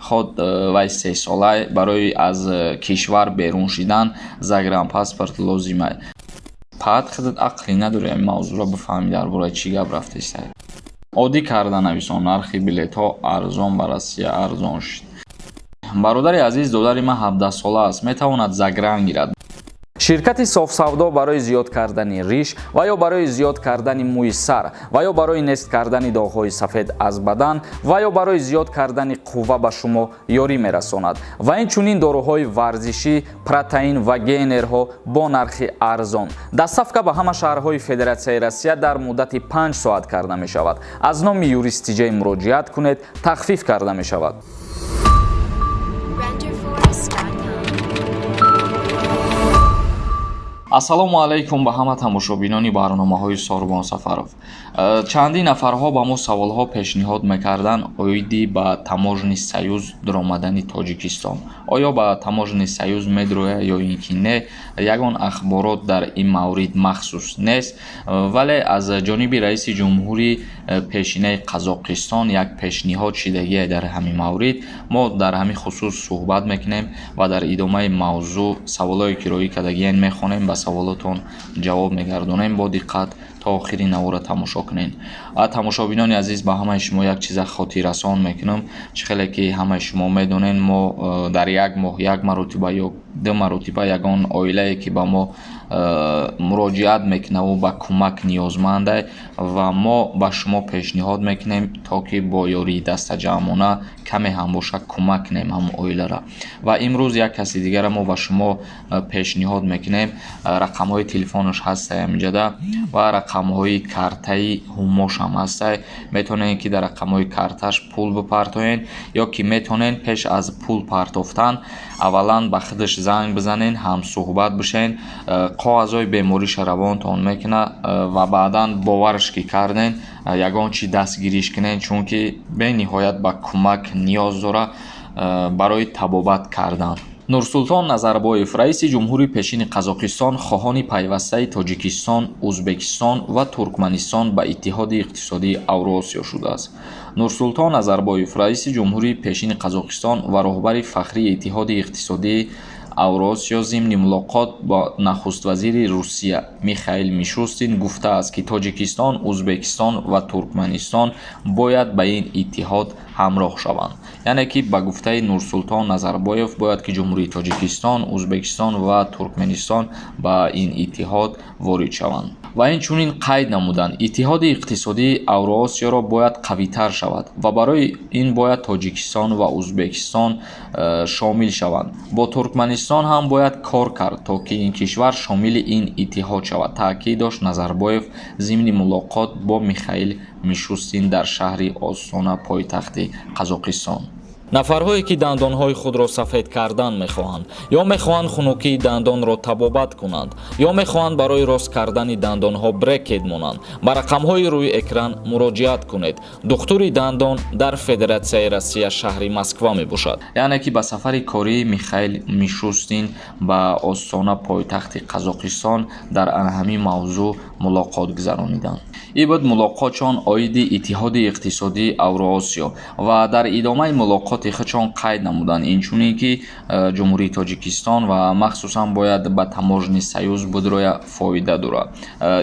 Ход вай 3 сола, барои аз кишвар берун шидан загранпаспорт лозима. Паат худат ақлӣ надорӣ ҳамин мавзӯъро бифаҳмӣ, дар бораи чӣ гап рафтеста. Оддӣ карда нависон: нархи билетҳо арзон, ба Россия арзон шуд. Бародари азиз, додари ман 17-сола аст, метавонад загран гирад? Ширкати Софсавдо барои зиёд кардани риш ва ё барои зиёд кардани мӯи сар ва ё барои нест кардани доғҳои сафед аз бадан ва ё барои зиёд кардани қувва ба шумо ёрӣ мерасонад ва инчунин доруҳои варзишӣ, протеин ва гейнерҳо бо нархи арзон. Доставка ба ҳама шаҳрҳои Федератсияи Россия дар муддати 5 соат карда мешавад. Аз номи Юристиҷей муроҷиат кунед, тахфиф карда мешавад. Renderforest.com. Ассалому алайкум ба ҳама тамошобинони барномаҳои Сорбон Сафаров. Чандин нафарҳо ба мо саволҳо пешниҳод мекарданд оиди ба Таможенный союз дуромадани Тоҷикистон. Оё ба Таможенный союз медурояд ё ин ки не? Ягон ахборот дар ин маврид махсус нест, вале аз ҷониби раиси ҷумҳури пешинаи Қазоқистон як пешниҳод шидагие. Дар ҳамин маврид мо дар ҳамин хусус суҳбат мекунем ва дар идомаи мавзӯъ саволҳое ки роӣ кардагиен мехонем, ба саволотон ҷавоб мегардонем. Бо диққат то охири навора тамошо кунед. Тамошобинони азиз, ба ҳамаи шумо як чиза хотиррасон мекунам. Чӣ хеле ки ҳамаи шумо медонед, мо дар як моҳ як маротиба ё ду маротиба ягон оилае ки ба мо муроҷиат мекунаву ба кӯмак ниёзманда ва мо ба шумо пешниҳод мекунем, то ки бо ёрии дастаҷамъона каме ҳам бошад кӯмак кунем ҳамон оилара. Ва имрӯз як каси дигара мо ба шумо пешниҳод мекунем. Рақамҳои телефонаш ҳастай ҳаминҷода ва рақамҳои картаи Ҳумошам ҳастай. Метавонед, ки дар рақамҳои карташ пул бипартоед ё ки метавонед пеш аз пул партофтан аввалан ба худаш занг бизанед, ҳамсӯҳбат бишавед, коғазҳои бемориша равонтон мекунад ва баъдан бовараш ки карден, ягон чи дастгириш кунед, чунки бениҳоят ба кӯмак ниёз дорад барои табобат кардан. Нурсултон Назарбоев, раиси ҷумҳури пешини Қазоқистон, хоҳони пайвастаи Тоҷикистон, Ӯзбекистон ва Туркманистон ба Иттиҳоди Иқтисодии Авруосиё шудааст. Нурсултон Назарбоев, раиси ҷумҳури пешини Қазоқистон ва роҳбари фахрии Иттиҳоди Иқтисодии Авруосиё, зимни мулоқот бо нахуствазири Русия Михаил Мишустин гуфтааст, ки Тоҷикистон, Ӯзбекистон ва Туркманистон бояд ба ин иттиҳод ҳамроҳ шаванд. Яъне ки ба гуфтаи Нурсултон Назарбоев, бояд ки Ҷумҳурии Тоҷикистон, Ӯзбекистон ва Туркманистон ба ин иттиҳод ворид шаванд. Ва инчунин қайд намуданд: Иттиҳоди Иқтисодии Авруосиёро бояд қавитар шавад ва барои ин бояд Тоҷикистон ва Ӯзбекистон шомил шаванд. Бо Туркманистон ҳам бояд кор кард, то ки ин кишвар шомили ин иттиҳод шавад, таъкид дошт Назарбоев зимни мулоқот бо Михаил Мишустин дар шаҳри Остона, пойтахти Қазоқистон. Нафарҳое ки дандонҳои худро сафед кардан мехоҳанд ё мехоҳанд хунукии дандонро табобат кунанд ё мехоҳанд барои рост кардани дандонҳо брекет монанд, ба рақамҳои рӯи экран муроҷиат кунед. Духтури дандон дар Федератсияи Россия, шаҳри Москва мебошад. Яъне ки ба сафари кории Михаил Мишустин ба Остона, пойтахти Қазоқистон, дар ана ҳамин мавзӯъ мулоқот гузарониданд. Ин буд мулоқотшон оиди Иттиҳоди Иқтисодии Авруосиё. Ва дар идомаи мулоқоти худшон қайд намуданд инчунин, ки Ҷумҳурии Тоҷикистон ва махсусан бояд ба Таможенный союз будроя фоида дорад.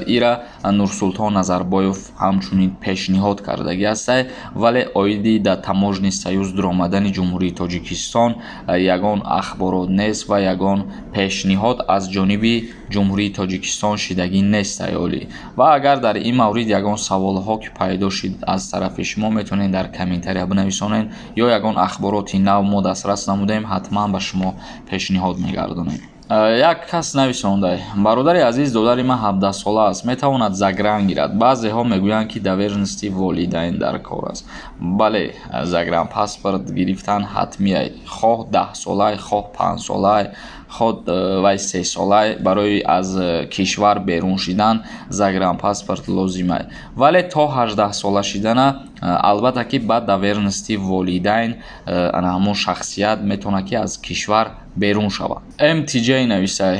Ира Нурсултон Назарбоев ҳамчунин пешниҳод кардагӣ ҳастай, вале оиди дар Таможенный союз дуромадани Ҷумҳурии Тоҷикистон ягон ахборот нест ва ягон пешниҳод аз ҷониби Ҷумҳурии Тоҷикистон шидагӣ нест айёлӣ. Ва агар дар ин маврид ягон саволҳо ки пайдо шид аз тарафи шумо, метавонед дар комментария бинависонед ё ягон ахбороти нав мо дастрас намудаем, ҳатман ба шумо пешниҳод мегардонем. Як кас нависонда: «Бародари азиз, додари ман 17-сола аст, метавонад загран гирад?» Баъзеҳо мегӯянд, ки доверенности волидайн дар кор аст. Бале, загранпаспорт гирифтан ҳатмия, хоҳ 10-солай, хоҳ 5-солай, хоҳ вай 3-солай, барои аз кишвар берун шидан загранпаспорт лозима. Вале то 18-сола шидана, албатта ки ба доверенности волидайн ана ҳамон шахсият метавонад, ки аз кишвар берун шавад. МТҷ нависай: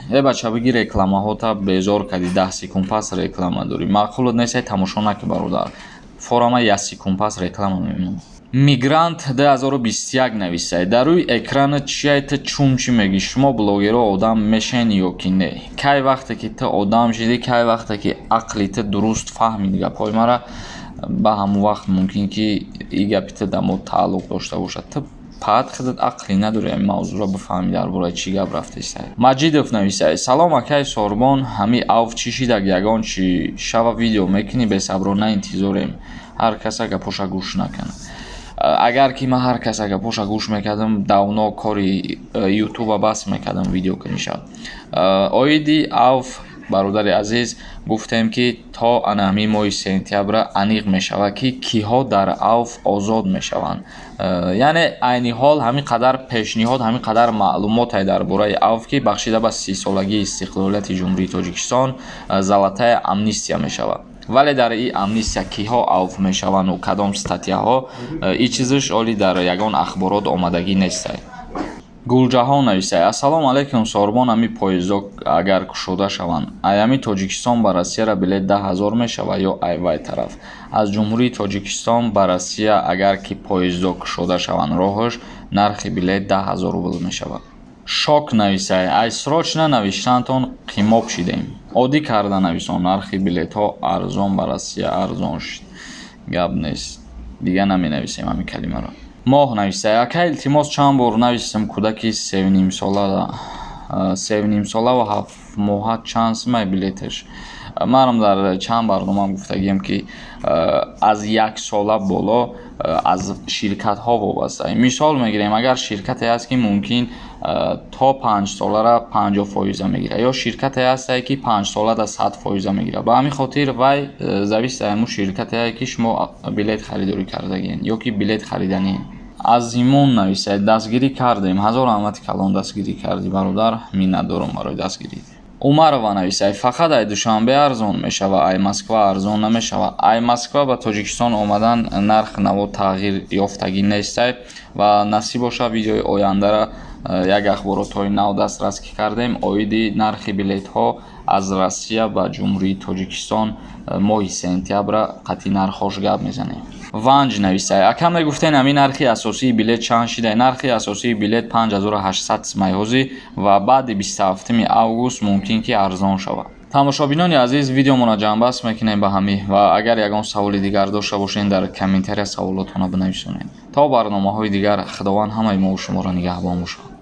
«Э бача, биги, рекламаҳота безор кардӣ, 10 секунд пас реклама дорӣ. Маъқулот нестай, тамошо накӣ, бародар. Форама як секунд пас реклама мемонад.» Мигрант 2021 нависай: дар рӯи экрана чияй, ту чун чӣ мегӣ? Шумо блогеро одам мешен ё ки не? Кай вақте ки ту одам шидӣ, кай вақте ки ақли ту дуруст фаҳмид гапҳои мара, ба ҳамон вақт мумкин ки и гапи ту да мо тааллуқ дошта бошад. Ту паат худат ақле надорӣ ҳамин мавзӯъро бифаҳмӣ, дар бораи чӣ гап рафтестай. Маҷидов нависай: салом, акай Сорбон, ҳами авф чӣ шидак? Ягон чӣ шава видео мекунӣ? Бесаброна интизорем. Ҳар каса гапоша гӯш накун. Агар ки ман ҳар каса гапоша гӯш мекардам, давно кори ютуба бас мекардам, видео куниша. Оиди авф, бародари азиз, гуфтем, ки то ана ҳамин моҳи сентябра аниқ мешавад, ки киҳо дар авф озод мешаванд. Яъне айни ҳол ҳамин қадар пешниҳод, ҳамин қадар маълумоте дар бораи авф, ки бахшида ба 30-солагии истиқлолияти Ҷумҳурии Тоҷикистон золотая амнистия мешавад. Вале дар ин амнистия киҳо авф мешаванду кадом статьяҳо, ин чизаш оли дар ягон ахборот омадагӣ нестай. Гулҷаҳон нависай: ассалому алайкум, Сорбон, ҳами поездо агар кушода шаванд, ай ҳами Тоҷикистон ба Россияра билет 10 000 мешавад ё ай вай тараф? Аз Ҷумҳурии Тоҷикистон ба Россия, агар ки поездо кушода шаванд роҳаш, нархи билет 10 000 рубл мешавад. Шок нависай: ай срочно навиштаантон қимоб шидем, оддӣ карда нависон. Нархи билетҳо арзон ба Россия арзон шуд, гап нест, дигар наменависем ҳамин калимаро. Моҳ нависай: ака, илтимос, чанд бор нависам, кӯдаки севнимсола ва ҳафтмоҳа чанд сумай билеташ? Манам дар чанд барномаам гуфтагием, ки аз як сола боло аз ширкатҳо вобаста. Мисол мегирем, агар ширкате ҳаст, ки мумкин то 5-солара 50 фоиза мегирад, ё ширкате ҳастае, ки 5-сола да 100 фоиза мегирад. Ба ҳамин хотир вай зависит ҳамун ширкатее, ки шумо билет харидорӣ кардагиен ё ки билет хариданиен. Азимон нависад: дастгирӣ кардем. Ҳазор раҳмати калон, дастгирӣ кардӣ, бародар, миннатдорам барои дастгирӣ. Умарова нависад: фақат ай Душанбе арзон мешавад, ай Москва арзон намешавад? Ай Москва ба Тоҷикистон омадан нарх наво тағйир ёфтагӣ нестай. Ва насиб бошад, видеои ояндара як ахборотҳои нав дастрас ки кардем оиди нархи билетҳо аз Россия ба Ҷумҳурии Тоҷикистон моҳи сентябра, қатъи нархҳош гап мезанем. Ванҷ нависай: ака, мегуфтен, ҳамин нархи асосии билет чанд шида? Нархи асосии билет 5800 сумайҳозӣ ва баъди 27 август мумкин ки арзон шавад. Тамошобинони азиз, видеомонро ҷамъбаст мекунем ба ҳамин ва агар ягон саволи дигар дошта бошед, дар комментария саволотонро бинависонед. То барномаҳои дигар, Худованд ҳамаи мову шуморо нигаҳбон бошад.